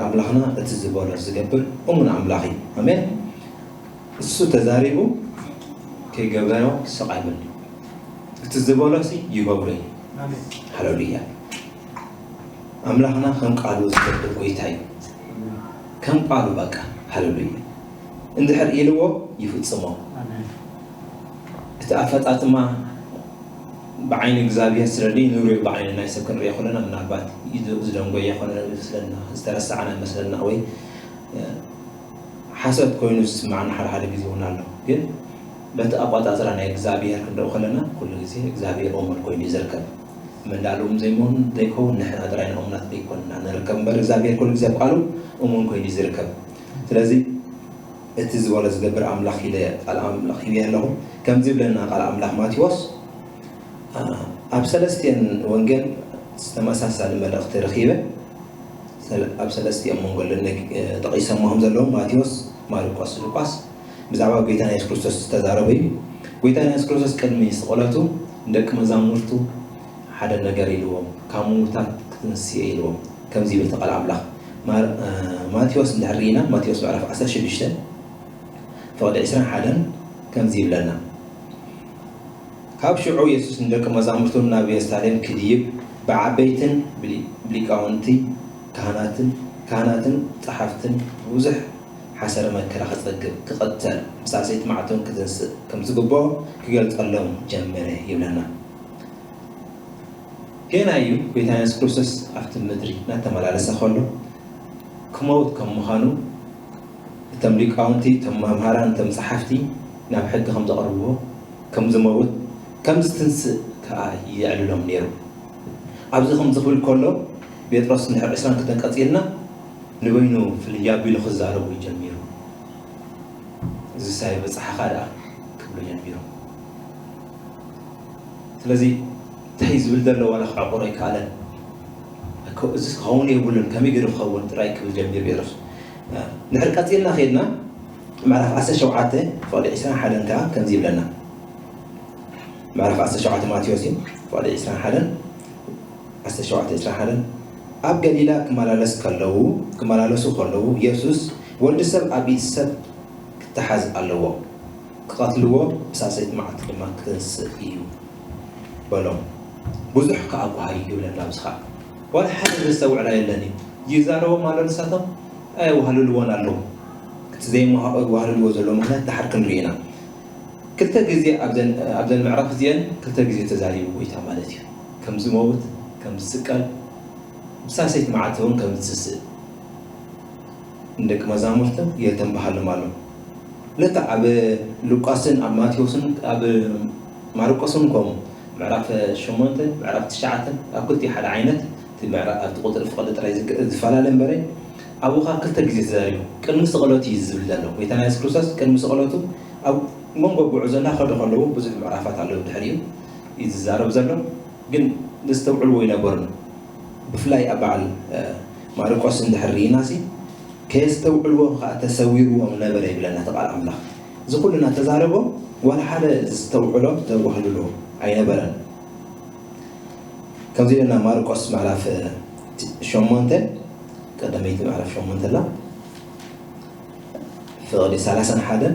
ኣምላኽና እቲ ዝበሎ ዝገብር እሙን ኣምላኽ እዩ። ኣሜን። እሱ ተዛሪቡ ከይገበሮ ስቕ ኣይብል። እቲ ዝበሎሲ ይገብሮ እዩ። ሃሌሉያ። ኣምላኽና ከም ቃሉ ዝገብር ጎይታ እዩ። ከም ቃሉ በቃ። ሃሌሉያ። እንድሕር ኢልዎ ይፍጽሞ። እቲ ኣፈጻጽማ ብዓይኒ እግዚኣብሔር ስለኒ ንሪኦ፣ ብዓይኒ ናይ ሰብ ክንሪኦ ከለና ምናልባት ዝደንጎየ ኮነ ዝመስለና፣ ዝተረሳዕና ይመስለና ወይ ሓሶት ኮይኑ ዝስማዕና ሓደ ሓደ ግዜ እውን ኣሎ። ግን በቲ ኣቆጻጽራ ናይ እግዚኣብሔር ክንርኢ ከለና ኩሉ ግዜ እግዚኣብሔር እሙን ኮይኑ እዩ ዝርከብ። መንዳሉም ዘይመሆን ዘይከውን ንሕና ጥራይ ንእምነት ዘይኮንና ንርከብ እምበር እግዚኣብሔር ኩሉ ግዜ ኣብ ቃሉ እሙን ኮይኑ እዩ ዝርከብ። ስለዚ እቲ ዝበሎ ዝገብር ኣምላኽ ኢለ ቃል ኣምላኽ ሂበ ኣለኹ። ከምዚ ይብለና ቃል ኣምላኽ ማቴዎስ ኣብ ሰለስቲኤን ወንጌል ዝተመሳሳሊ መልእኽቲ ረኺበ። ኣብ ሰለስቲኦም መንጎ ጠቂሶሞ ከም ዘለዉ ማቴዎስ፣ ማርቆስ፣ ሉቃስ ብዛዕባ ጎይታና የሱስ ክርስቶስ ዝተዛረበ እዩ። ጎይታና የሱስ ክርስቶስ ቅድሚ ስቕለቱ ንደቂ መዛሙርቱ ሓደ ነገር ኢልዎም፣ ካብ ምዉታት ክትንስእ ኢልዎም። ከምዚ ይብል ተቓል ኣምላኽ። ማቴዎስ እንድሕር ርኢና ማቴዎስ ምዕራፍ ዓሰርተ ሽዱሽተ ፍቕዲ ዕስራን ሓደን ከምዚ ይብለና። ካብ ሽዑ የሱስ ንደቂ መዛሙርቱ ናብ የሩሳሌም ክድይብ ብዓበይትን ብሊቃውንቲ ካህናትን ካህናትን ጸሓፍትን ብዙሕ ሓሰረ መከራ ክጸግብ ክቐተል ብሳልሰይቲ መዓልቲ እውን ክትንስእ ከም ዝግብኦ ክገልጸሎም ጀመረ ይብለና። ገና እዩ ጎይታ የሱስ ክርስቶስ ኣብቲ ምድሪ እናተመላለሰ ከሎ ክመውት ከም ምዃኑ እቶም ሊቃውንቲ፣ እቶም መምሃራን፣ እቶም ጸሓፍቲ ናብ ሕጊ ከም ዘቕርብዎ፣ ከም ዝመውት፣ ከም ዝትንስእ ከኣ የዕልሎም ነይሩ። ኣብዚ ከምዚ ክብል ከሎ ጴጥሮስ እንድሕር ዕስራን ክልተን ቀጺልና ንበይኑ ፍልይ ኣቢሉ ክዛረቡ ጀሚሩ። እዚ ሳይ በጻሓኻ ደኣ ክብሉ ጀሚሩ። ስለዚ እንታይ ዝብል ዘሎ ዋላ ክዕቆሮ ኣይከኣለን። እዚ ክኸውን የብሉን፣ ከመይ ገይሩ ክኸውን ጥራይ ክብል ጀሚሩ ጴጥሮስ። ንድሕር ቀጺልና ከይድና ምዕራፍ ዓሰርተ ሸውዓተ ፍቕዲ ዕስራን ሓደን ከኣ ከምዚ ይብለና። ምዕራፍ ዓሰርተ ሸውዓተ ማቴዎስ እዩ፣ ፍቕዲ ዕስራን ሓደን ዓሰርተ ሸውዓተ ዕስራን ሓደን ኣብ ገሊላ ክመላለስ ከለዉ ክመላለሱ ከለዉ የሱስ ወዲ ሰብ ኣብ ኢድ ሰብ ክተሓዝ ኣለዎ፣ ክቐትልዎ ብሳልሰይቲ መዓልቲ ድማ ክትንስእ እዩ በሎም። ብዙሕ ከኣ ጓሂ ይብለና ኣብዚ ኸዓ ዋላ ሓደ ዘስተውዕላ የለን እዩ። ይዛረቦም ኣሎ ንሳቶም ኣየዋህልልዎን ኣለዉ። እቲ ዘይዋህልልዎ ዘለዎ ምኽንያት ድሓር ክንርኢ ኢና። ክልተ ግዜ ኣብዘን ኣብዘን ምዕራፍ እዚአን ክልተ ግዜ ተዛሪቡ ጎይታ ማለት እዩ። ከም ዝመውት፣ ከም ዝስቀል፣ ብሳልሰይቲ መዓልቲ እውን ከም ዝትስእ ንደቂ መዛሙርትን የተንብሃሎም ኣሎ። ልክዕ ኣብ ሉቃስን ኣብ ማቴዎስን ኣብ ማርቆስን ከምኡ ምዕራፍ ሸሞንተ ምዕራፍ ትሽዓተ ኣብ ክልቲኡ ሓደ ዓይነት እቲ ምዕራፍ ኣብቲ ቁፅሪ ፍቕዲ ጥራይ ዝፈላለ እምበረ ኣብኡ ከዓ ክልተ ግዜ ተዛሪቡ ቅድሚ ስቕለቱ እዩ ዝብል ዘሎ ጎይታና የሱስ ክርስቶስ ቅድሚ ስቕለቱ ኣብ መንጎ ጉዕዞ እናኸዱ ከለዉ ብዙሕ ምዕራፋት ኣለዉ ድሕሪኡ እዩ ዝዛረብ ዘሎ። ግን ዘስተውዕልዎ ኣይነበሩን። ብፍላይ ኣብ በዓል ማርቆስ እንድሕር ርኢናሲ ከየስተውዕልዎ ከዓ ተሰዊርዎም ነበረ ይብለና እቲ ቃል ኣምላኽ። እዚ ኩሉ እናተዛረቦ ዋላ ሓደ ዘስተውዕሎ ዘዋህልሎ ኣይነበረን። ከምዚ ኢለና ማርቆስ ምዕራፍ ሸሞንተ ቀዳመይቲ ምዕራፍ ሸሞንተ ላ ፍቕዲ ሰላሳን ሓደን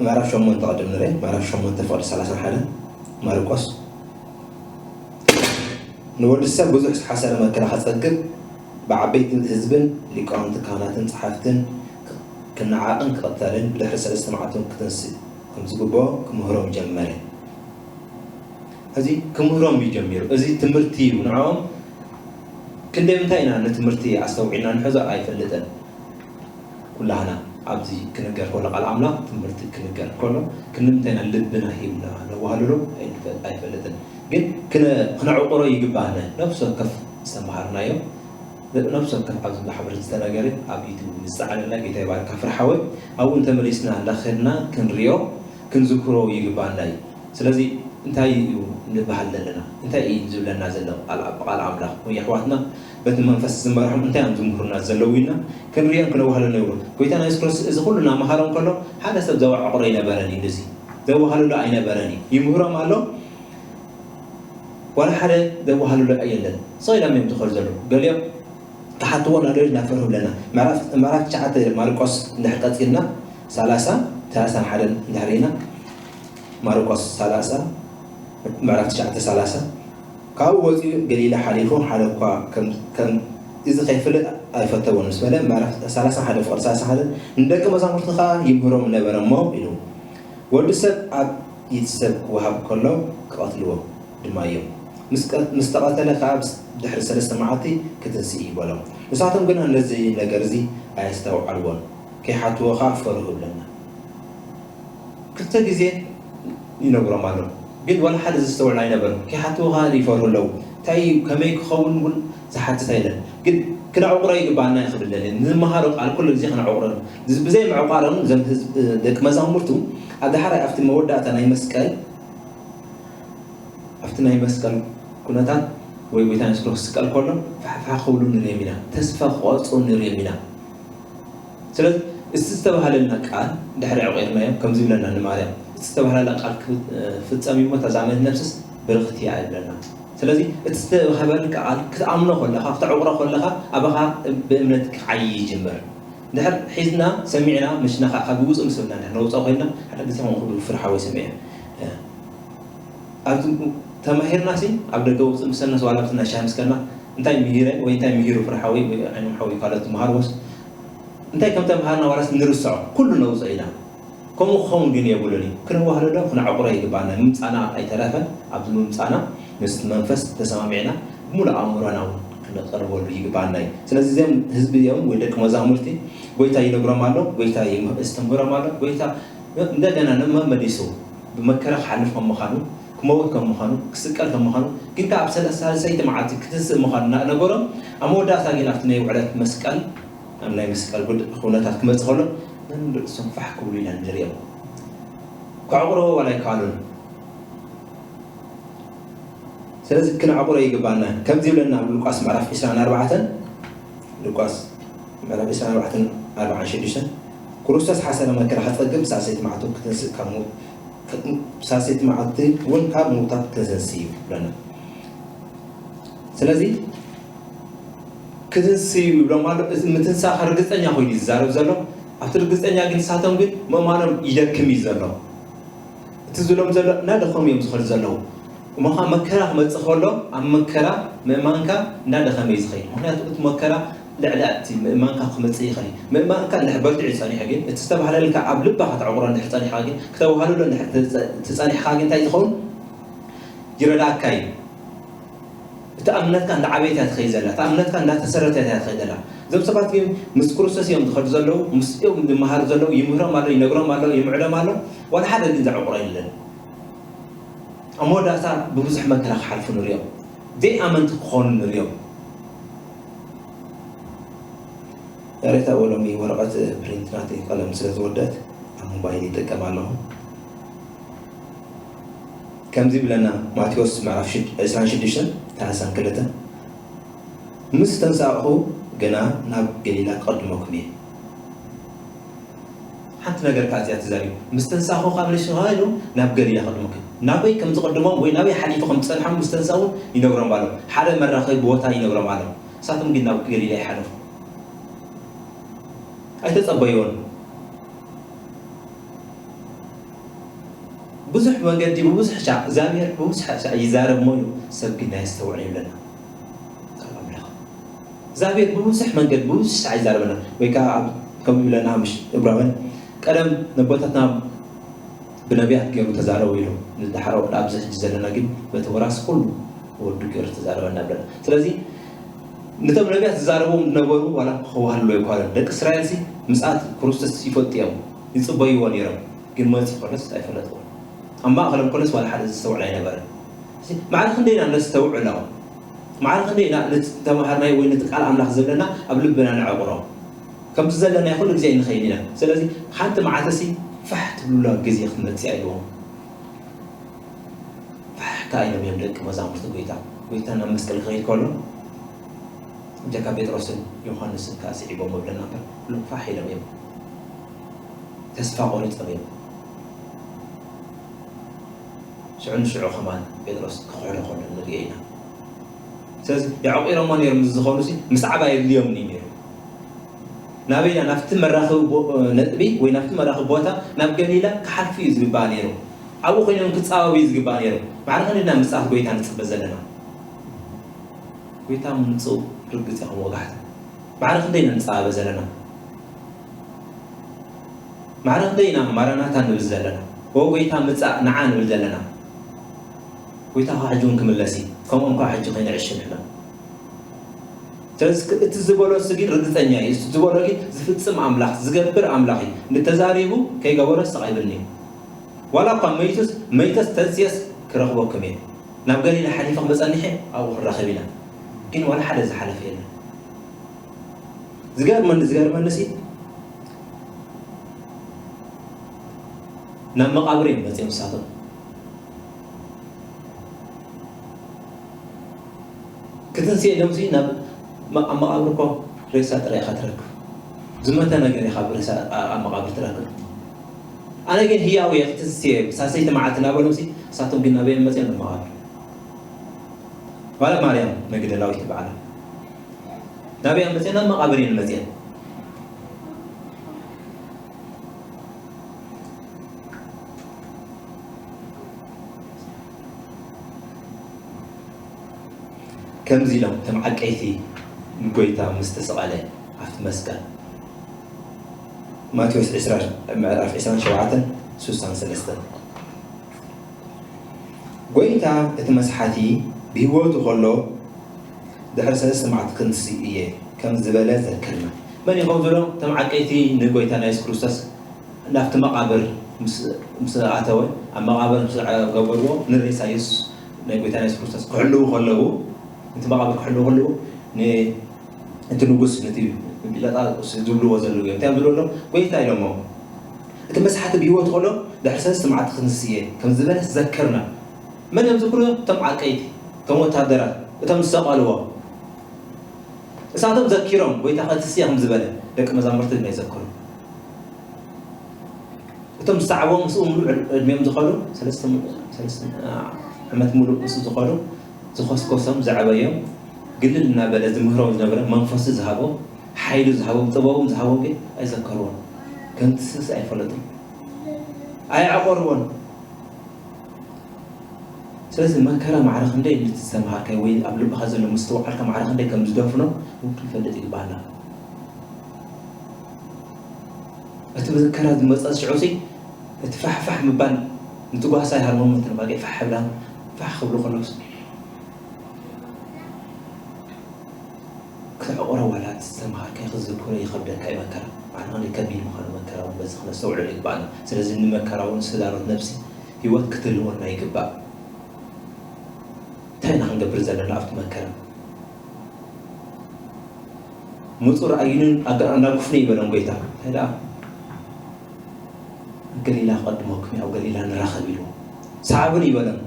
ምዕራፍ ሸሞንተ ቅድም ንርኢ ምዕራፍ ሸሞንተ ፍቕዲ ሰላሳን ሓደን ማርቆስ ንወዲ ሰብ ብዙሕ ዝሓሰረ መከራ ከጸግብ ብዓበይቲ ህዝብን ሊቃውንቲ ካህናትን ጸሓፍትን ክነዓቕን ክቕተልን ብድሕሪ ሰለስተ መዓልቲ እውን ክትንስእ ከም ዝግብኦ ክምህሮም ጀመረ። እዚ ክምህሮም እዩ ጀሚሩ። እዚ ትምህርቲ እዩ ንዕኦም። ክንደይ ምንታይ ኢና ንትምህርቲ ኣስተውዒልና ንሕዞ ኣይፈልጥን። ኩላህና ኣብዚ ክንገር ከሎ ቃል ኣምላኽ ትምህርቲ ክንገር ከሎ ክንምንታይ ኢና ልብና ሂብና ነዋህልሎ ኣይፈልጥን። ግን ክነዕቁሮ ይግባና። ነፍሲ ወከፍ ዝተምሃርናዮ ነፍሲ ወከፍ ኣብዚ ማሕበር ዝተነገረ ኣብ ዩቱብ ምስ ጸዓለና ጌታ ይባርካ ፍርሓወይ ኣብኡ እንተመሊስና እንዳኸድና ክንሪኦ ክንዝክሮ ይግባና እዩ። ስለዚ እንታይ እዩ ንበሃል ዘለና? እንታይ እዩ ዝብለና ዘሎ ቃል ኣምላኽ? ወይ ኣሕዋትና በቲ መንፈስ ዝመርሖም እንታይ እዮም ዝምህሩና ዘለዉ ኢልና ክንሪኦን ክነዋህልሎን ይብሉ። ጎይታና የሱስ ክርስቶስ እዚ ኩሉ እናመሃሮም ከሎ ሓደ ሰብ ዘዋዕቕሮ ኣይነበረን እዩ። ንዚ ዘዋህልሎ ኣይነበረን እዩ። ይምህሮም ኣሎ። ዋላ ሓደ ዘዋሃሉሉ የለን። ስቕ ኢሎም እዮም ዝኸዱ ዘለዉ። ገሊኦም ክሓትዎ እናደለዩ እናፈርሁ ኣለና። ምዕራፍ ትሽዓተ ማርቆስ እንድሕር ቀፂልና፣ ሰላሳ፣ ሰላሳን ሓደን እንድሕር ኢና፣ ማርቆስ ሰላሳ፣ ምዕራፍ ትሽዓተ ሰላሳ፣ ካብኡ ወፂኡ ገሊላ ሓሊፉ፣ ሓደ እኳ ከም እዚ ከይፍለጥ ኣይፈተወን ምስ በለ፣ ምዕራፍ ሰላሳን ሓደን ፍቕዲ ሰላሳን ሓደን፣ ንደቂ መዛሙርቲ ከዓ ይምህሮም ነበረ እሞ ኢሉ። ወዲ ሰብ ኣብ ኢድ ሰብ ክወሃብ ከሎ ክቐትልዎ ድማ እዮም። ምስ ቀ-፣ ምስ ተቐተለ ከኣ ምስ ድሕሪ ሰለስተ መዓልቲ ክትንስእ እዩ በሎም። ንሳቶም ግና ነዚ ነገር እዚ ኣየስተውዓልዎን፣ ከይሓትዎ ከኣ ፈርሁ ይብለና። ክልተ ግዜ ይነግሮም ኣሎ። ግን ዋላ ሓደ ዘስተውዕል ኣይነበረን። ከይሓትዎ ከኣ ይፈርሁ ኣለዉ። እንታይ እዩ፣ ከመይ ክኸውን እውን ዝሓትት ኣይለን። ግን ክነዕቑሮ ይግባኣና እዩ ክብል ደልየ። ንዝመሃሮ ቃል ኩሉ ግዜ ክነዕቑሮ። ብዘይ ምዕቋሮም እዞም ህዝቢ፣ ደቂ መዛሙርቱ ኣብ ዳሕራይ ኣብቲ መወዳእታ ናይ መስቀል፣ ኣብቲ ናይ መስቀል ኩነታት ወይ ጎይታ የሱስ ክርስቶስ ክስቀል ከሎ ፋሕፋሕ ክብሉ ንሪኦም ኢና። ተስፋ ክቆርጹ ንሪኦም ኢና። ስለዚ እቲ ዝተባህለልና ቃል ድሕሪ ዕቑርናዮ ከምዚ ይብለና ንማርያም፣ እቲ ዝተባህለላ ቃል ክፍጸም እዩ እሞ እታ ዝኣመነት ነፍስስ ብርኽቲ እያ ይብለና። ስለዚ እቲ ዝተዋህበልካ ቃል ክትኣምኖ ከለኻ፣ ክተዕቑሮ ከለኻ፣ ኣባኻ ብእምነት ክዓዪ ይጅምር። ድሕር ሒዝና ሰሚዕና ምሽና ከዓ ካብ ውፅእ ምስ በልና ድሕር ነውፅኦ ኮይንና፣ ሓደ ግዜ ከምኡ ክብሉ ፍርሓወይ ሰሚዐ። ኣብዚ ተማሂርና ሲ ኣብ ደገ ውፅእ ምስ በልና፣ ዋላ ኣብቲ ናይ ሻሂ ምስ ከድና፣ እንታይ ምሂረ ወይ እንታይ ምሂሩ ፍርሓወይ ወይ ዓይኖም ሓወይ ካልኦት ዝመሃርዎስ እንታይ ከም ተምሃርና ዋላስ ንርስዖ፣ ኩሉ ነውፅኦ ኢና። ከምኡ ክኸውን ግን የብሉን እዩ። ክነዋህልሎ፣ ክነዕቑሮ ይግባና። ምምፃና ኣይተረፈን፣ ኣብዚ ምምፃና ምስ መንፈስ ተሰማሚዕና ብምሉእ ኣእምሮና እውን ክንቐርበሉ ይግባና እዩ። ስለዚ እዚኦም ህዝቢ እዮም ወይ ደቂ መዛሙርቲ፣ ጎይታ ይነግሮም ኣሎ፣ ጎይታ ይም-፣ የስተምህሮም ኣሎ፣ ጎይታ እንደገና ንመመሊሱ ብመከራ ክሓልፍ ከም ምዃኑ፣ ክመውት ከም ምዃኑ፣ ክስቀል ከም ምዃኑ፣ ግን ከኣ ኣብ ሰለ-፣ ሳልሰይቲ መዓልቲ ክትንስእ ምዃኑ እናነገሮም፣ ኣብ መወዳእታ ግን ኣብቲ ናይ ውዕለት መስቀል፣ ኣብ ናይ መስቀል ጉድ-፣ ኩነታት ክመጽእ ከሎ፣ ነንርእሶም ፋሕ ክብሉ ኢና ንርእዮም። ከዕቑርዎ ዋላ ኣይከኣሉን። ስለዚ ክነዕቑሮ ይግባና። ከምዚ ይብለና ኣብ ሉቃስ ምዕራፍ ዕስራን ኣርባዕተን፣ ሉቃስ ምዕራፍ ዕስራን ኣርባዕተን ኣርባዓን ሽዱሽተን፣ ክርስቶስ ሓሰረ መከራ ክጸግብ ብሳልሰይቲ መዓልቲ ክትንስእ ካብ ሞ-፣ ሳልሰይቲ መዓልቲ እውን ካብ ምውታት ክተንስእ እዩ ይብለና። ስለዚ ክትንስእ እዩ ይብሎም ኣሎ። እዚ ምትንሳእ ርግጸኛ ኮይኑ እዩ ዝዛረብ ዘሎ። ኣብቲ ርግጸኛ ግን ንሳቶም ግን ምእማኖም ይደክም እዩ ዘሎ። እቲ ዝብሎም ዘሎ እናደኸሙ እዮም ዝኸዱ ዘለዉ። እሞ ኸዓ መከራ ክመጽእ ከሎ ኣብ መከራ ምእማንካ እናደኸመ እዩ ዝኸይድ። ምኽንያቱ እቲ መከራ ልዕሊ እቲ ምእማንካ ክመጽእ ይኽእል እዩ። ምእማንካ እንድሕር በርቲዑ ጸኒሑ ግን፣ እቲ ዝተባህለልካ ኣብ ልብኻ ተዕቑሮ እንድሕር ጸኒሕካ ግን፣ ክተዋህልሎ እንድሕር ትጸ-፣ ትጸኒሕካ ግን እንታይ ትኸውን? ይረድኣካ እዩ። እቲ እምነትካ እንዳዓበየት እያ ትኸይድ ዘላ፣ እታ እምነትካ እንዳተሰረተት እያ ትኸይድ ዘላ። እዞም ሰባት ግን ምስ ክርስቶስ እዮም ዝኸዱ ዘለዉ፣ ምስኦም ዝመሃሩ ዘለዉ፣ ይምህሮም ኣሎ፣ ይነግሮም ኣሎ፣ ይምዕዶም ኣሎ፣ ዋላ ሓደ ግን ዘዕቑሮ የለን። ኣብ መወዳእታ ብብዙሕ መከራ ክሓልፉ ንሪኦም፣ ዘይኣመንቲ ክኾኑ ንሪኦም። ይቕሬታ እወ፣ ሎሚ ወረቐት ፕሪንት ናተይ ቀለም ስለ ዝወደአት ኣብ ሞባይል ይጥቀም ኣለኹ። ከምዚ ይብለና ማቴዎስ ምዕራፍ ሽድ-፣ ዕስራን ሽዱሽተን ሰላሳን ክልተን፣ ምስ ተንሳእኹ ግና ናብ ገሊላ ክቐድመኩም እየ። ሓንቲ ነገር ከኣ እዚኣ ተዛሪቡ፣ ምስ ተንሳእኹ ከኣ መሊሱ ከኣ ኢሉ ናብ ገሊላ ክቐድመኩም። ናበይ ከም ዝቐድሞም ወይ ናበይ ሓሊፉ ከም ዝጸንሖም ምስ ተንሳኡ ይነግሮም ኣሎ። ሓደ መራኸቢ ቦታ ይነግሮም ኣሎ። ንሳቶም ግን ናብ ገሊላ ይሓለፉ። ኣይተጸበይዎን። ብዙሕ መገዲ ብብዙሕ ሻዕ፣ እግዚኣብሔር ብብዙሕ ሻዕ ይዛረብ እሞ እዩ፣ ሰብ ግን ኣየስተውዕል ይብለና ቃል ኣምላኽ። እግዚኣብሔር ብብዙሕ መንገዲ ብብዙሕ ሻዕ ይዛረበና። ወይ ከዓ ኣብ፣ ከምኡ ይብለና ምሽ እብራውያን፣ ቀደም ነቦታትና ብነቢያት ገይሩ ተዛረቡ ኢሉ፣ ንደሓር ወዲ ኣብዚ ሕጂ ዘለና ግን በቲ ወራሲ ኩሉ ወዱ ገይሩ ተዛረበና ብለና። ስለዚ ነቶም ነቢያት ዝዛረብዎም ዝነበሩ ዋላ ክዋህልሉ ኣይኳለን። ደቂ እስራኤልሲ ምጽኣት ክርስቶስ ይፈልጡ እዮም፣ ይጽበይዎ ነይሮም። ግን መጺኡ ኮለስ ኣይፈለጥዎን። ኣብ ማእከሎም ኮለስ ዋላ ሓደ ዘስተውዕል ኣይነበረን። እዚ ማዕረ ክንደይ ኢና ነስተውዕሎ? ማዕረ ክንደይ ኢና ነቲ ተማሃርናዮ ወይ ነቲ ቃል ኣምላኽ ዘለና ኣብ ልብና ነዕቑሮ? ከምቲ ዘለናዮ ኩሉ ግዜ ኣይንኸይድ ኢና። ስለዚ ሓንቲ መዓልትሲ ፋሕ ትብሉላ ግዜ ክትመጽእ ኣለዎ። ፋሕ ከኣ ኢሎም እዮም ደቂ መዛሙርቲ ጎይታ። ጎይታ ናብ መስቀል ክኸይድ ከሎ፣ ብጀካ ጴጥሮስን ዮሃንስን ከኣ ስዒቦም ብለና እምበር፣ ኩሎም ፋሕ ኢሎም እዮም። ተስፋ ቆሪጾም እዮም። ሽዑ ንሽዑ ከማን ጴጥሮስ ክኽሕዶ ከሎ ንርእዮ ኢና። ስለዚ የዕቂሮሞ ነይሮም ምስ ዝኾኑሲ ምስዓብ ኣየድልዮምን እዩ ነይሩ። ናበይና ናብቲ መራኸቢ ቦ- ነጥቢ ወይ ናብቲ መራኸቢ ቦታ ናብ ገሊላ ክሓልፉ እዩ ዝግባእ ነይሩ። ኣብኡ ኮይኖም ክጻወቡ እዩ ዝግባእ ነይሩ። ማዕረ ክንዲ ናብ ምጽኣት ጎይታ ንጽበ ዘለና። ጎይታ ምምጽኡ ርግጽ ኢኹም ወጋሕታ። ማዕረ ክንደይ ኢና ንጻበ ዘለና? ማዕረ ክንደይ ኢና ማራናታ ንብል ዘለና? ኦ ጎይታ ምጻእ ንዓ ንብል ዘለና? ጎይታ ኸዓ ሕጂ እውን ክምለስ እዩ። ከምኦም ከዓ ሕጂ ከይንዕሽ ንሕና። ስለዚ እቲ ዝበሎ እሱ ግን ርግጸኛ እዩ። እቲ ዝበሎ ግን ዝፍጽም ኣምላኽ፣ ዝገብር ኣምላኽ እዩ። ንተዛሪቡ ከይገበሮ ስቕ ኣይብልን እዩ። ዋላ እኳ መይቱስ መይተስ ተንስየስ ክረኽበኩም እየ። ናብ ገሊላ ሓሊፈ ክመጸኒሐ ኣብኡ ክራኸብ ኢና። ግን ዋላ ሓደ ዝሓለፈ የለን። ዝገርመኒ ዝገርመኒ ሲ ናብ መቓብር እዮም መጺኦም ንሳቶም። ክትንስእ ኢሎም ሲ ናብ መ- ኣብ መቓብር እኮ ሬሳ ጥራይ ኢኻ ትረክብ። ዝመተ ነገር ኢኻ ኣብ ሬሳ ኣብ መቓብር ትረክብ። ኣነ ግን ህያው እየ ክትንስእ እየ ሳሰይቲ መዓልቲ እናበሎም ሲ ንሳቶም ግን ናበይ እዮም መጺኦም ናብ መቓብር። ማለት ማርያም መግደላዊት ትበዓላ ናበይ እዮም መጺኦም ናብ መቓብር እየን መጺኦም። ከምዚ ኢሎም እቶም ዓቀይቲ ንጎይታ ምስ ተሰቐለ ኣብቲ መስቀል ማቴዎስ ዕስራ ምዕራፍ ዕስራን ሸውዓተን ስሳን ሰለስተን ጎይታ እቲ መስሓቲ ብህይወቱ ከሎ ድሕሪ ሰለስተ መዓልቲ ክንስእ እየ ከም ዝበለ ዘክርና። መን ይኸውን ዝብሎም እቶም ዓቀይቲ ንጎይታ ናይ የሱስ ክርስቶስ ናብቲ መቓብር ምስ ኣተወ ኣብ መቓብር ምስ ገበርዎ ንሬሳ የሱስ ናይ ጎይታ የሱስ ክርስቶስ ክሕልዉ ከለዉ እቲ መቓብር ክሕልዉ ከለዉ እቲ ንጉስ ነቲ ጲላጣስ ዝብልዎ ዘለዉ እዮም እንታይ ዝብልዎ ኣለዉ ጎይታ ኢሎሞ እቲ መስሓቲ ብህይወት ከሎ ድሕሪ ሰለስተ መዓልቲ ክንስእ እየ ከም ዝበለ ዘክርና መን እዮም ዝብልዎ እቶም ዓቀይቲ እቶም ወታደራት እቶም ዝሰቐልዎ እሳቶም ዘኪሮም ጎይታ ክትስእ እያ ከም ዝበለ ደቂ መዛሙርቲ ድማ ይዘክሩ እቶም ዝሰዓቦ ምስኡ ምሉእ ዕድሚኦም ዝኸዱ ሰለስተ ዓመት ሙሉእ ምስኡ ዝኸዱ ዝኸስከሶም ዘዕበዮም ግልል እናበለ ዝምህሮም ዝነበረ መንፈሱ ዝሃቦም ሓይሉ ዝሃቦም ጥበቦም ዝሃቦም ግን ኣይዘከርዎን ከምቲ ስስ ኣይፈለጡን ኣየዕቆርዎን ስለዚ መከራ ማዕረ ክንደይ ምስተምሃርካዮ ወይ ኣብ ልብኻ ዘሎ ምስተውዓልካ ማዕረ ክንደይ ከም ዝደፍኖ እውን ክንፈልጥ ይግባኣና። እቲ መከራ ዝመፀ ሽዑ ሲ እቲ ፋሕፋሕ ምባል ንትጓሳ ይሃርሞም እቲ ንባቂ ፋሕ ብላ ፋሕ ክብሉ ከለውስ ክተዕቑሮ ዋላ ዝተምሃርካዮ ክትዝክሮ ይኸብደካ እዩ መከራ። ማዕረ ክንደይ ከቢድ ምዃኑ መከራ እውን በዚ ክነስተውዕሎ ይግባኣና። ስለዚ ንመከራ እውን ስዳሮት ነብሲ ህይወት ክትህልወና ይግባእ። እንታይ ኢና ክንገብር ዘለና ኣብቲ መከራ? ምፁ ረኣዩንን ኣዳጉፍኒ ይበሎም ጎይታ። እንታይ ደኣ ገሊላ ክቐድመኩም እዩ፣ ኣብ ገሊላ ንራኸብ ኢልዎ። ሰዓቡኒ ይበሎም።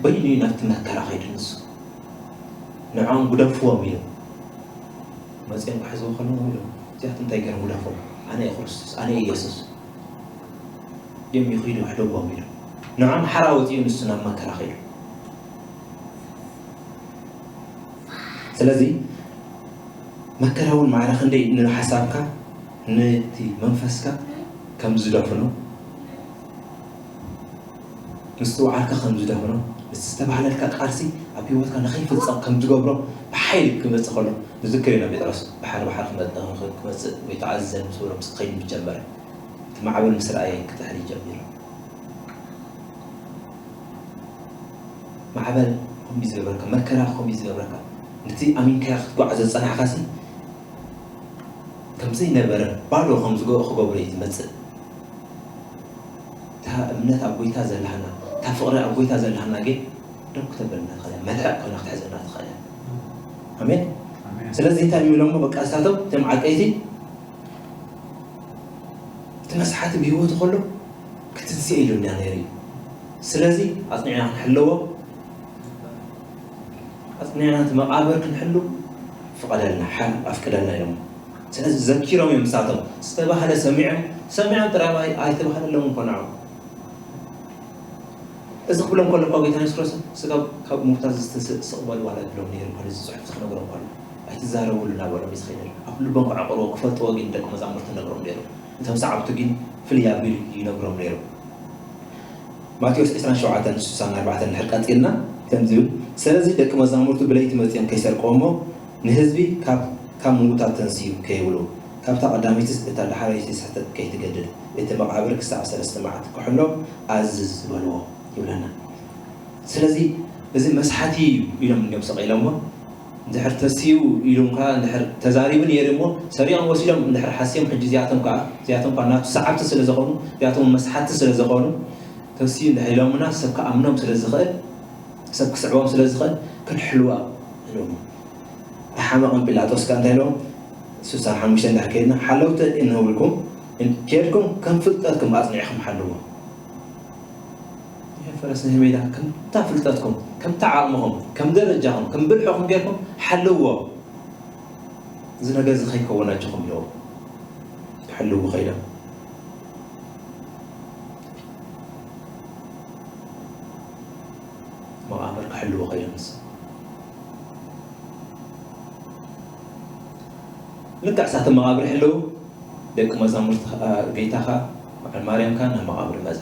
በይኑ እዩ ናብቲ መከራ ከይዱ ንሱ ንዖም ግደፍዎም ኢሉ መፅኦም ክሕዝዎ ከለዉ ኢሉ እዚኣት እንታይ ገይሮም ግደፍዎም ኣነ እየ ክርስቶስ ኣነ እየ የሱስ ድም ይኽዱ ክሕደዎም ኢሉ ንዖም ሓራ ወፂኡ ንሱ ናብ መከራ ከይዱ ስለዚ መከራ እውን ማዕረ ክንደይ ንሓሳብካ ነቲ መንፈስካ ከም ዝደፍኖ ምስትውዓልካ ከም ዝደፍኖ እቲ ዝተባህለልካ ቃልሲ ኣብ ህይወትካ ንኸይፍፀም ከም ዝገብሮ ብሓይሊ ክመፅእ ከሎ ንዝክር ኢና ጴጥሮስ ብሓደ ብሓደ ክመፅእ ወይ ተኣዝዘን ምስ በሎ ምስ ክኸይድ ምስ ጀመረ እቲ ማዕበል ምስ ረኣየ ክጥሕል ጀሚሩ ማዕበል ከምኡ ዝገብረካ መከራ ከምኡ ዝገብረካ ነቲ ኣሚንካዮ ክትጓዓዞ ዝፀናሕካሲ ከምዘይነበረ ባዶ ከም ዝገ ክገብሮ እዩ ዝመፅእ እታ እምነት ኣብ ጎይታ ዘለሃና እታ ፍቕሪ ኣብ ጎይታ ዘለሃና ግን ደው ክተበልና ትኽእል መልሕቕ ኮይና ክትሕዘና ትኽእል ኣሜን ስለዚ እንታይ የሚለሞ በቃ እሳቶም እቶም ዓቀይቲ እቲ መስሓቲ ብህይወቱ ከሎ ክትንስእ ኢሉና ነይሩ እዩ ስለዚ ኣፅኒዕና ክንሕለዎ ኣፅኒዕና እቲ መቃብር ክንሕሉ ፍቐደልና ሓል ኣፍቅደልና ኢሎም ስለዚ ዘኪሮም እዮም ንሳቶም። ዝተባህለ ሰሚዖም፣ ሰሚዖም ጥራይ ኣይ-፣ ኣይተባህለሎምን እኮ ንዖም። እዚ ክብሎም ከሎ እኮ ጌታ የሱስ ክርስቶስ ስጋብ ካብ ምዉታት ዝተስእ ስቕ በሉ ዋላ ይብሎም ነይሩ እኮ፣ ነዚ ጽሑፍ እዚ ክነግሮም ከሎ። ኣይትዛረብሉ እናበሎም እዩ ዝኸይድ ነይሩ። ኣብ ልቦም ከዕቕርዎ፣ ክፈልጥዎ ግን ደቂ መዛሙርቱ ነግሮም ነይሩ። እቶም ሰዓብቱ ግን ፍልይ ኣቢሉ ይነግሮም ነይሩ። ማቴዎስ ዕስራን ሸውዓተን ስሳን ኣርባዕተን እንድሕር ቀጺልና ከምዚ ይብል፣ ስለዚ ደቂ መዛሙርቱ ብለይቲ መጺኦም ከይሰርቅዎ እሞ ንህዝቢ ካብ፣ ካብ ምዉታት ተንስኡ ከይብሉ፣ ካብታ ቀዳመይትስ እታ ዳሕረይቲ ስሕተት ከይትገድድ፣ እቲ መቓብር ክሳዕ ሰለስተ መዓልቲ ክሕሎ ኣዝዝ በልዎ ይብለና። ስለዚ እዚ መስሓቲ እዩ ኢሎም እዮም ሰቒሎሞ። እንድሕር ተሲኡ ኢሉ እንኳ እንድሕር ተዛሪቡ ነይሩ እሞ ሰሪቖም ወሲዶም እንድሕር ሓስዮም፣ ሕጂ እዚኣቶም ከኣ፣ እዚኣቶም እኳ ናቱ ሰዓብቲ ስለ ዝኾኑ፣ እዚኣቶም መስሓቲ ስለ ዝኾኑ፣ ተሲኡ እንድሕር ኢሎምና ሰብ ክኣምኖም ስለ ዝኽእል፣ ሰብ ክስዕቦም ስለ ዝኽእል ክንሕልዋ ኢሎሞ። ኣይሓመቐን ጲላጦስ ከኣ እንታይ ኢሎም? ስሳን ሓሙሽተ እንድሕር ከይድና፣ ሓለውቲ እንብልኩም፣ ኬድኩም ከም ፍልጠትኩም ኣጽኒዕኩም ሓልዎ። ይሄ ፈረስ ነህሜዳ ከምታ ፍልጠትኩም፣ ከምታ ዓቕምኹም፣ ከም ደረጃኹም፣ ከም ብልሕኹም ጌርኩም ሓልዎ። እዚ ነገር እዚ ከይከውን ኣጆኹም ኢልዎ ክሕልዉ ከይዶም። መቓብር ክሕልዎ ከይዶም ንስ-፣ ልክዕ ሳቶም መቓብር ይሕልዉ፣ ደቂ መዛሙርቲ ኸ-፣ ጌታ ኸኣ በዓል ማርያም ከኣ ናብ መቓብር መጻ።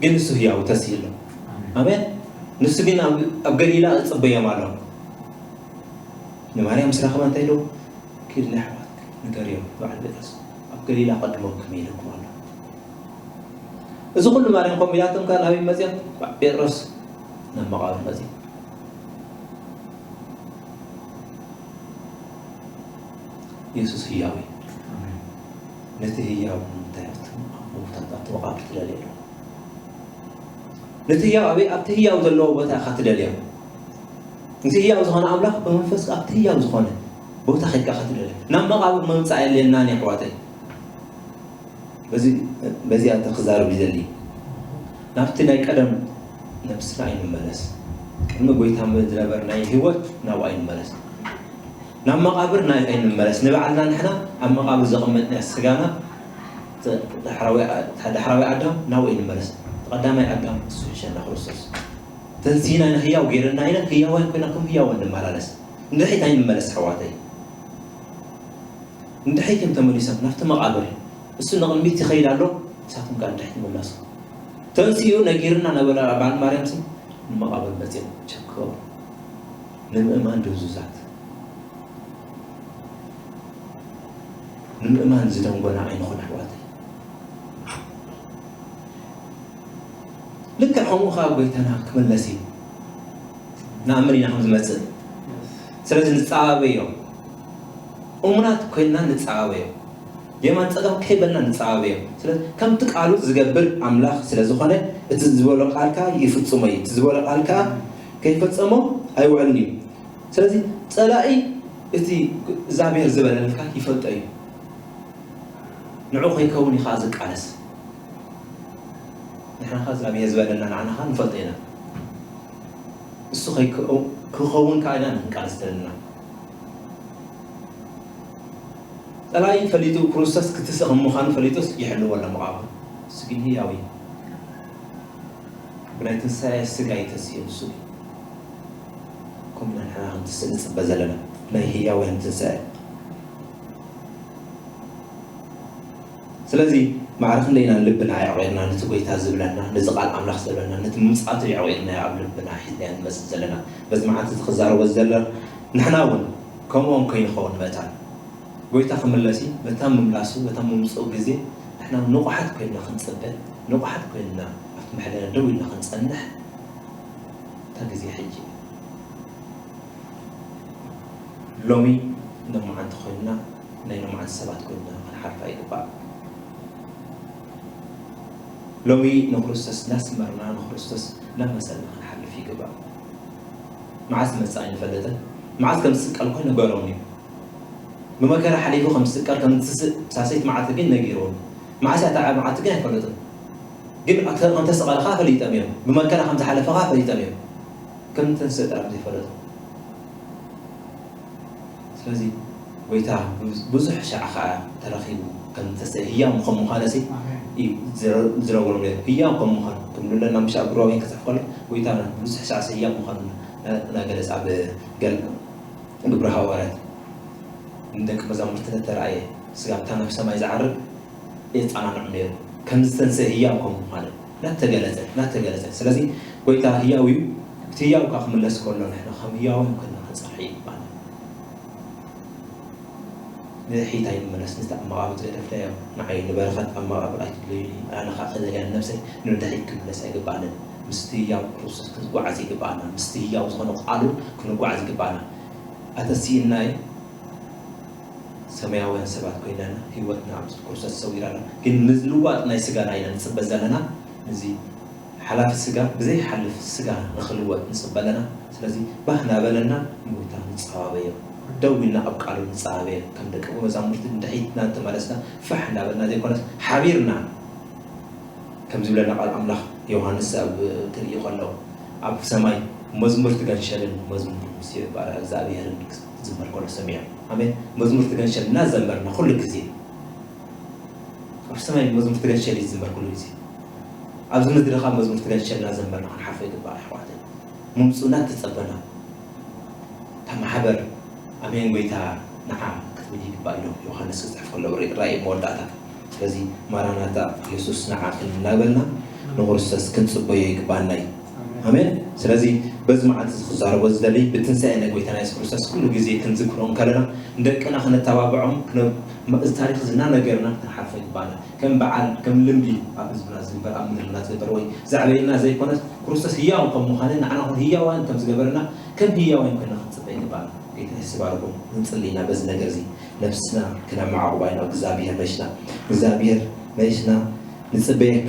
ግን ንሱ ህያው ተስኢሉ ኣሎ። ኣሜን። ኣሜን። ንሱ ግን ኣብ፣ ኣብ ገሊላ ይጽበዮም ኣሎ። ንማርያም ምስ ረኸበ እንታይ ኢሉ? "ኪድ ንኣሕዋትኪ ንገርዮም፣ በዓል ጴጥሮስ ኣብ ገሊላ ቀድሞኩም ኢለኩም ኣሎ." እዚ ኩሉ ማርያም ከምኡ ኢላቶም ከኣ ናበይ መጺኦም? በዓል ጴጥሮስ ናብ መቓብር መጺኡ። የሱስ ህያው እዩ። ኣሜን። ነቲ ህያው ንምንታይ ኣብቲ ምዉታት ኣብቲ መቓብር ትደልዮ ኣለኻ? ነቲ ህያው ኣበይ? ኣብቲ ህያው ዘለዎ ቦታ ኢኻ ትደልዮ። ነቲ ህያው ዝኾነ ኣምላኽ ብመንፈስ ኣብቲ ህያው ዝኾነ ቦታ ኸድካ ኢኻ ትደልዮ። ናብ መቓብር ምምጻእ የድልየናን እዩ ኣሕዋተይ። በዚ፣ በዚኣ ክዛረብ ይደሊ። ናብቲ ናይ ቀደም ነብስና ኣይንመለስ። ቅድሚ ጎይታ ዝነበረ ናይ ህይወት ናብኡ ኣይንመለስ። ናብ መቓብር ናይ ኣይንመለስ። ንባዕልና ንሕና ኣብ መቓብር ዘቐመጥናዮ ስጋና፣ ተ-፣ ዳሕራዊ፣ ዳሕራዊ ኣዳም ናብኡ ኣይንመለስ። ቀዳማይ ኣዳም እሱ ይሸና ክርስቶስ። ተንሲና ንህያው ገይርና ኢና ህያዋን ኮይና ከም ህያዋን ንመላለስ። ንድሕሪት ኣይንመለስ ኣሕዋተይ። ንድሕሪት እዮም ተመሊሶም ናብቲ መቓብር። እሱ ንቕድሚት ይኸይድ ኣሎ፣ ንሳቶም ከኣ ንድሕሪት ይምለሱ። ተንሲኡ ነጊርና ነበረ በዓል ማርያምሲ ንመቓብር መጺኦም ቸክ በሉ። ንምእማን ድንዙዛት፣ ንምእማን ዝደንጎና ኣይንኹን ኣሕዋተይ። ልክዕ ከምኡ ኸኣ ጎይታና ክምለስ እዩ። ንኣምን ኢና ከም ዝመጽእ። ስለዚ ንጸባበዮ። እሙናት ኮይንና ንጸባበዮ። የማን ጸጋም ከይበልና ንጸባበዮ። ስለዚ ከምቲ ቃሉ ዝገብር ኣምላኽ ስለ ዝኾነ፣ እቲ ዝበሎ ቃል ከኣ ይፍጽሞ እዩ። እቲ ዝበሎ ቃል ከኣ ከይፈጸሞ ኣይውዕልን እዩ። ስለዚ ጸላኢ እቲ እግዚኣብሔር ዝበለልካ ይፈልጦ እዩ። ንዑ ከይከውን እዩ ከኣ ዝቃለስ። ንሕና ከኣ እግዚኣብሔር ዝበለና ንዓና ከኣ ንፈልጦ ኢና። እሱ ከይከው-፣ ክኸውን ከኣ ኢና ንቃለስ ዘለና። ጸላኢ ፈሊጡ ክርስቶስ ክትስእ ከም ምዃኑ ፈሊጡስ ይሕልዎ ኣሎ መቓብር። እሱ ግን ህያው እዩ። ብናይ ትንሳኤ ስጋ እዩ ተስኡ ንሱ። ከምኡ ኢና ንሕና ክንትስእ ንጽበ ዘለና። ናይ ህያውያን ትንሳኤ። ስለዚ ማዕረ ክንደይ ኢና ልብና ኣዕቒርና ነቲ ጎይታ ዝብለና፣ ነዚ ቃል ኣምላኽ ዝብለና፣ ነቲ ምምጻቱ ኣዕቒርና ኣብ ልብና ሒዝናዮ ንመጽእ ዘለና። በዚ መዓልቲ እዚ ክዛረቦ ዝደለ ንሕና እውን ከምኦም ከይንኸውን መታን። ጎይታ ክምለስ እዩ። በታ ምምላሱ፣ በታ ምምጽኡ ግዜ ንሕና ንቑሓት ኮይንና ክንጽበ፣ ንቑሓት ኮይንና ኣብቲ መሕለና ደው ኢልና ክንጸንሕ እታ ግዜ ሕጂ እያ። ሎሚ ሎማዓንቲ ኮይንና ናይ ሎማዓንቲ ሰባት ኮይንና ክንሓልፍ ኣይግባእ። ሎሚ ንክርስቶስ እናስመርና ንክርስቶስ እናመሰልና ክንሓልፍ ይግባእ። መዓስ ዝመጽእ ኣይንፈልጥን። መዓስ ከም ዝስቀል እኮ ነገሮም እዩ። ብመከራ ሓሊፉ ከም ዝስቀል ከም ዝስእ ሳሰይቲ መዓልቲ ግን ነጊርዎም። መዓስ እያ እታ መዓልቲ ግን ኣይፈለጡን። ግን ኣተ-፣ ከም ተሰቐለ ኸዓ ፈሊጦም እዮም። ብመከራ ከም ዝሓለፈ ኸዓ ፈሊጦም እዮም። ከም ዝተንስእ ጥራሕ ዘይፈለጡ። ስለዚ ጎይታ ብዙሕ ሻዕ ኸዓ ተረኺቡ ከም ተሰ ህያው ከም ምዃነ ሲ እዩ ዝረ- ዝረብሮም ነይሩ። ህያው ከም ምዃኑ ከም ንብለና ምሻ ኣብ ግሮቤን ክፅሕፍ ከሎ ጎይታ ብዙሕ ሻዕ ሲ ህያው ምዃኑ እናገለፅ ኣብ ገል ግብረ ሃዋርያት ንደቂ መዛሙርቲ ተተረኣየ ስጋ እታ ናብ ሰማይ ዝዓርግ የፃናንዑ ነይሩ። ከም ዝተንሰ ህያው ከም ምዃኑ እናተገለፀ እናተገለፀ ስለዚ ጎይታ ህያው እዩ። እቲ ህያው ከዓ ክምለስ ከሎ ንሕና ከም ህያውን ኮይና ክንፀርሐ ይግባና። ንድሕሪት ኣይንመለስ። ነቲ ኣብ መቓብር ዝገደፍናዮ ንዓይ ንበረኸት ኣብ መቓብር ኣይትብለዩኒ። ኣነ ኸኣ ከደልያን ነብሰይ ንድሕሪት ክምለስ ኣይግብኣንን። ምስቲ ህያው ክርስቶስ ክንጓዓዝ ይግብኣና። ምስቲ ህያው ዝኾነ ቃሉ ክንጓዓዝ ይግብኣና። ኣተሲእናይ ሰማያውያን ሰባት ኮይናና ህይወትና ኣብ ክርስቶስ ተሰዊራና ግን ምዝልዋጥና ይስጋና ኢና ንፅበ ዘለና። እዚ ሓላፊ ስጋ ብዘይሓልፍ ስጋ ንኽልወጥ ንፅበ ኣለና። ስለዚ ባህ ናበለና ንጎይታ ንፀባበዮ። ደው ኢልና ኣብ ቃሉ ንፀባበዮ። ከም ደቂ መዛሙርቲ ንድሕሪት እናተመለስና ፋሕ እናበልና ዘይኮነስ ሓቢርና ከም ዝብለና ቃል ኣምላኽ ዮሃንስ ኣብ ክርኢ ከሎ ኣብ ሰማይ መዝሙር ትገንሸልን መዝሙር ምስ እግዚኣብሔርን ዝመር ከሎ ሰሚዖም። ኣሜን። መዝሙር ትገንሸል እናዘመርና ኩሉ ግዜ ኣብ ሰማይ መዝሙር ትገንሸል እዩ ዝዝመር ኩሉ ግዜ። ኣብዚ ምድሪ ካብ መዝሙር ትገንሸል እናዘመርና ክንሓልፎ ይግባእ ኣሕዋተይ። ምምፁ እናተፀበና እታ ማሕበር ኣሜን ጎይታ ንዓ ክትብል ይግባእ ኢሎም ዮሃንስ ክፅሕፍ ከሎ ራእይ መወዳእታ። ስለዚ ማራናታ ኢየሱስ ንዓ ክንብል እናበልና ንክርስቶስ ክንፅበዮ ይግባና እዩ። ኣሜን። ስለዚ በዚ መዓልቲ እዚ ክዛረቦ ዝደሊ ብትንሳኤ ናይ ጎይታና የሱስ ክርስቶስ ኩሉ ግዜ ክንዝክሮ እንከለና ንደቅና ክነተባብዖም እዚ ታሪክ ዝናነገርና ክንሓልፎ ይግባና። ከም በዓል ከም ልምዲ ኣብ ህዝብና ዝግበር ኣብ ምድርና ዝግበር ወይ ዘዕበየና ዘይኮነስ ክርስቶስ ህያው ከም ምዃነ ንዓና ኹን ህያዋን ከም ዝገበረና ከም ህያዋን ኮይና ክንፅበ ይግባና። ጌታ የስባርኩም። ንፅሊ ኢና በዚ ነገር እዚ ነብስና ክነመዓቑባ ኢና። እግዚኣብሔር መሽና እግዚኣብሔር መሽና ንፅበየካ